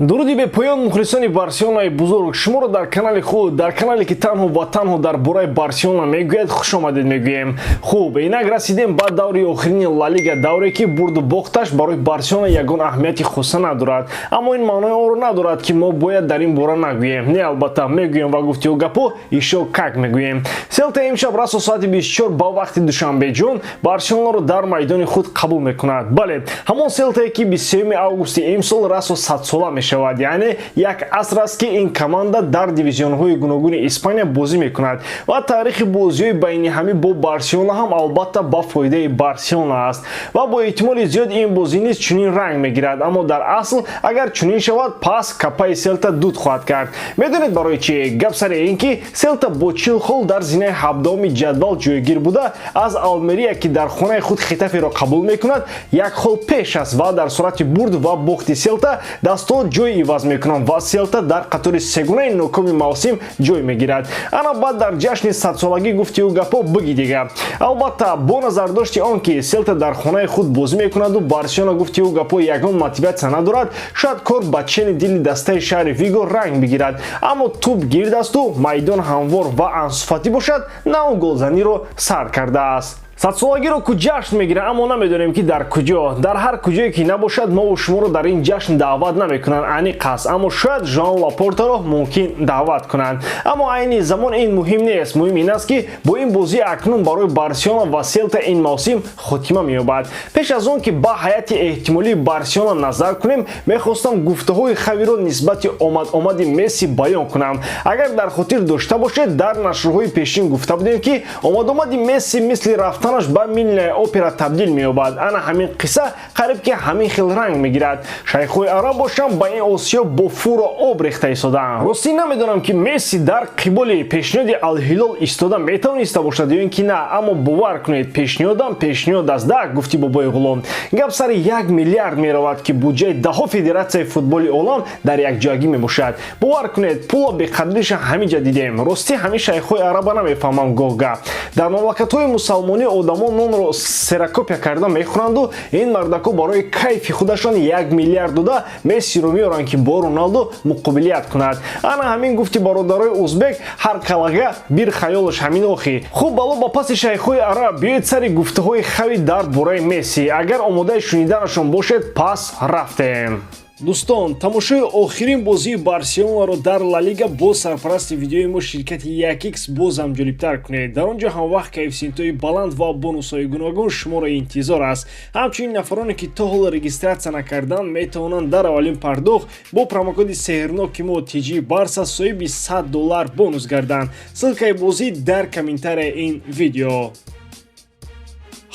Дуруди бепоён, мухлисони Барселонаи бузург! Шуморо дар канали худ, дар канале, ки танҳо ва танҳо дар бораи Барселона мегӯяд, хушомадед мегӯем. Хуб, инак расидем ба даври охирини Ла Лига, давре, ки бурду бохташ барои Барселона ягон аҳамияти хоса надорад. Аммо ин маънои онро надорад, ки мо бояд дар ин бора нагӯем. Не, албатта мегӯем ва гуфтиҳо гапо ишо как мегӯем. Селта имшаб расо соати 24 ба вақти Душанбеҷон Барселонаро дар майдони худ қабул мекунад. Бале, ҳамон Селтае, ки 23 августи имсол расо 100сола мешавад, яъне як аср аст, ки ин команда дар дивизионҳои гуногуни Испания бозӣ мекунад ва таърихи бозиҳои байни ҳамӣ бо Барселона ҳам албатта ба фоидаи Барселона аст. Ва бо эҳтимоли зиёд ин бозӣ низ чунин ранг мегирад. Аммо дар асл агар чунин шавад, пас капаи Селта дуд хоҳад кард. Медонед барои чи? Гап сари ин, ки Селта бо 40 хол дар зинаи 17-уми ҷадвал ҷойгир буда, аз Алмерия, ки дар хонаи худ Хетаферо қабул мекунад, як хол пеш аст. Ва дар сурати бурд ва бохти Селта дастҳо ҷой иваз мекунанд ва Селта дар қатори сегунаи нокоми мавсим ҷой мегирад. Ана баъд дар ҷашни 100солагӣ гуфтиу гапо биги дига. Албатта, бо назардошти он, ки Селта дар хонаи худ бозӣ мекунаду Барселона, гуфтиу гапо, ягон мотиватсия надорад, шояд кор ба чени дили дастаи шаҳри Виго ранг бигирад. Аммо тӯб гирд асту майдон ҳамвор ва ансуфатӣ бошад, на он голзаниро сар кардааст. 100солагиро ку ҷашн мегиранд, аммо намедонем, ки дар куҷо. Дар ҳар куҷое ки набошад, мову шуморо дар ин ҷашн даъват намекунанд, аниқ аст. Аммо шояд Жоан Лапортаро мумкин даъват кунанд. Аммо айни замон ин муҳим нест. Муҳим ин аст, ки бо ин бозӣ акнун барои Барселона ва Селта ин мавсим хотима меёбад. Пеш аз он ки ба ҳайати эҳтимолии Барселона назар кунем, мехостам гуфтаҳои Хавиро нисбати омад-омади Месси баён кунам. Агар дар хотир дошта бошед, дар нашрҳои пешин гуфта будем, ки омад-омади Месси мисли рафтан рафтанаш ба мыльная опера табдил меёбад. Ана ҳамин қисса қариб ки ҳамин хел ранг мегирад. Шайхҳои араб бошанд, ба ин Осиё бо фуро об рехта истодаанд. Ростӣ, намедонам, ки Месси дар қиболи пешниҳоди Алҳилол истода метавониста бошад ё ин ки на, аммо бовар кунед, пешниҳодам пешниҳод аст да, гуфти бобои ғулом. Гап сари 1 миллиард меравад, ки буҷаи даҳо федератсияи футболи олам дар якҷоягӣ мебошад. Бовар кунед, пула беқадриша ҳамин ҷа дидем. Ростӣ, ҳамин шайхҳои араба намефаҳмам. Гоҳ-гаҳ дар мамлакатҳои мусалмонӣ одамон нонро ксерокопия карда мехӯранду ин мардако барои кайфи худашон 1 миллиард дода Мессиро меоранд, ки бо Роналдо муқобилият кунад. Ана ҳамин, гуфти бародарои узбек, ҳар калага бир хаёлаш ҳамин охи. Хуб, бало ба паси шайхҳои араб, биёед сари гуфтаҳои Хави дар бораи Месси. Агар омодаи шуниданашон бошед, пас рафтем. Дӯстон, тамошои охирин бозии Барселонаро дар Ла Лига бо сарпарасти видеои мо, ширкати 1X, бозам ҷолибтар кунед. Дар он ҷо ҳамвақт коэффисиентҳои баланд ва бонусҳои гуногун шуморо интизор аст. Ҳамчунин нафароне, ки то ҳол регистратсия накарданд, метавонанд дар аввалин пардохт бо промокоди сеҳрноки мо TG Барса соҳиби 100 доллар бонус гарданд. Ссылкаи бозӣ дар комментарияи ин видео.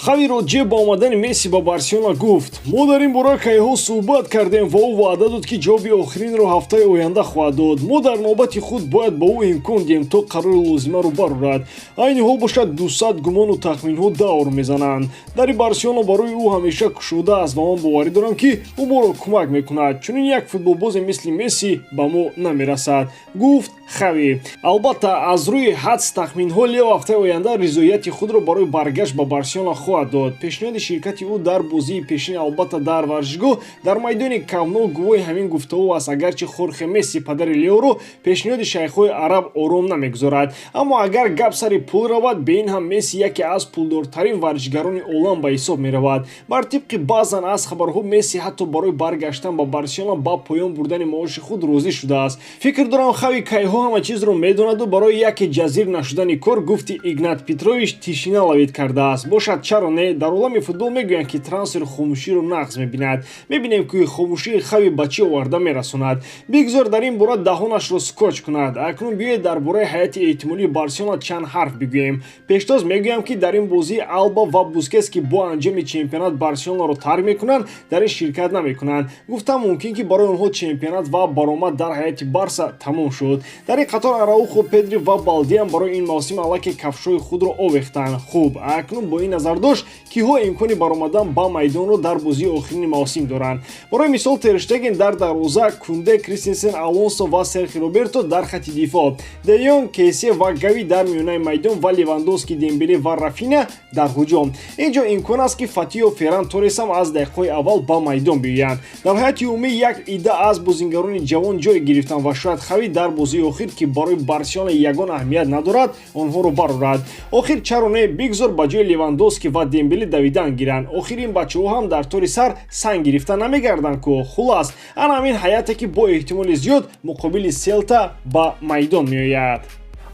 Хави роҷеъ ба омадани Месси ба Барселона гуфт: «Мо дар ин бора кайҳо суҳбат кардем ва ӯ ваъда дод, ки ҷавоби охиринро ҳафтаи оянда хоҳад дод. Мо дар навбати худ бояд ба ӯ имкон диҳем, то қарори лозимаро барорад. Айни ҳол бошад, 200 гумону тахминҳо давр мезананд. Дари Барселона барои ӯ ҳамеша кушода аст ва ман боварӣ дорам, ки ӯ моро кӯмак мекунад. Чунин як футболбозе мисли Месси ба мо намерасад», — гуфт Хави. Албатта, аз рӯи ҳадс тахминҳо, Лео ҳафтаи оянда ризояти худро барои баргашт ба Барселона хоҳад дод. Пешниҳоди ширкати ӯ дар бозии пешин, албатта дар варзишгоҳ, дар майдони Камп Ноу, гувоҳи ҳамин гуфтаҳо аст. Агарчи Хорхе Месси, падари Леоро, пешниҳоди шайхҳои араб ором намегузорад, аммо агар гап сари пул равад, бе ин ҳам Месси яке аз пулдортарин варзишгарони олам ба ҳисоб меравад. Бар тибқи баъзан аз хабарҳо, Месси ҳатто барои баргаштан ба Барселона ба поён бурдани маоши худ розӣ шудааст. Фикр дорам, Хави кайҳо ҳама чизро медонаду барои яке ҷазир нашудани кор, гуфти Игнат Петрович, тишина ловить кардааст. Бошад, чаро не? Дар олами футбол мегӯянд, ки трансфер хомӯширо нағз мебинад. Мебинем, ки хомӯшии Хави ба чӣ оварда мерасонад. Бигзор дар ин бора даҳонашро скотч кунад. Акнун биёед дар бораи ҳайати эҳтимолии Барселона чанд ҳарф бигӯем. Пештоз мегӯям, ки дар ин бозӣ Алба ва Бускес, ки бо анҷоми чемпионат Барселонаро тарк мекунанд, дар ин ширкат намекунанд. Гуфтам, мумкин, ки барои онҳо чемпионат ва баромад дар ҳайати Барса тамом шуд. Дар ин қатор Араухо, Педри ва Балдиам барои ин мавсим аллакай кафшҳои худро овехтанд. Хуб, акнун бо ин назардошт дошт, киҳо имкони баромадан ба майдонро дар бозии охирини мавсим доранд. Барои мисол, Тер Штеген дар дарвоза, Кунде, Кристенсен, Алонсо ва Серхи Роберто дар хати дифоъ, Де Йонг, Кесе ва Гави дар миёнаи майдон ва Левандовски, Дембеле ва Рафина дар ҳуҷум. Ин ҷо имкон аст, ки Фатиё, Ферран Торрес ҳам аз дақиқаҳои аввал ба майдон биёянд. Дар ҳайати умумӣ як идда аз бозингарони ҷавон ҷой гирифтанд ва шояд Хави дар бозии охир, ки барои Барселона ягон аҳамият надорад, онҳоро барорад. Охир чаро не? Бигзор ба ҷои Левандовски ва Дембеле давидан гиранд. Охир ин бачаҳо ҳам дар тори сар санг гирифта намегарданд ку. Хулас, ана ҳамин ҳайате, ки бо эҳтимоли зиёд муқобили Селта ба майдон меояд.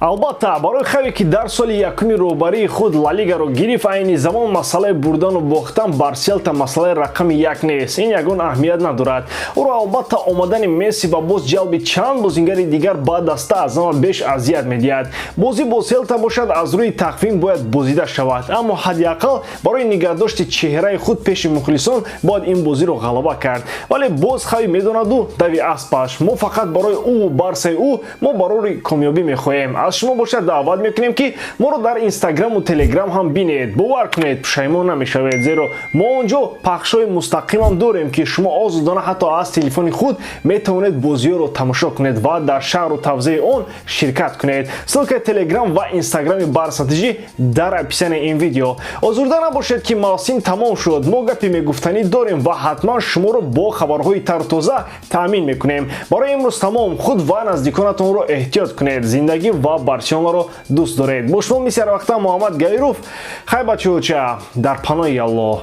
Албатта, барои Хави, ки дар соли якуми роҳбарии худ Ла Лигаро гирифт, айни замон масъалаи бурдану бохтан бар Селта масъалаи рақами як нест. Ин ягон аҳамият надорад. Ӯро, албатта, омадани Месси ва боз ҷалби чанд бозингари дигар ба даста аз ҳама беш азият медиҳад. Бозӣ бо Селта бошад, аз рӯи тақвим бояд бозида шавад, аммо ҳадди ақал барои нигаҳдошти чеҳраи худ пеши мухлисон бояд ин бозиро ғалаба кард. Вале боз Хави медонаду дави аспаш. Мо фақат барои ӯву Барсаи ӯ мо барори комёбӣ мехоҳем. Аз шумо бошад даъват мекунем, ки моро дар Инстаграму Телеграм ҳам бинед. Бовар кунед, пушаймон намешавед, зеро мо он ҷо пахшҳои мустақимам дорем, ки шумо озодона ҳатто аз телефони худ метавонед бозиҳоро тамошо кунед ва дар шарҳу тавзеҳи он ширкат кунед. Ссылка и Телеграм ва Инстаграми Барса ТЖ дар описании ин видео. Озурда набошед, ки мавсим тамом шуд. Мо гапи мегуфтанӣ дорем ва ҳатман шуморо бо хабарҳои тару тоза таъмин мекунем. Барои имрӯз тамом. Худ ва наздиконатонро эҳтиёт кунед, зиндагӣ ва Барселонаро дӯст доред. Бо шумо мисли ҳарвақта Муҳаммад Гаиров. Хай, бачаҳоча, дар паноҳи Аллоҳ.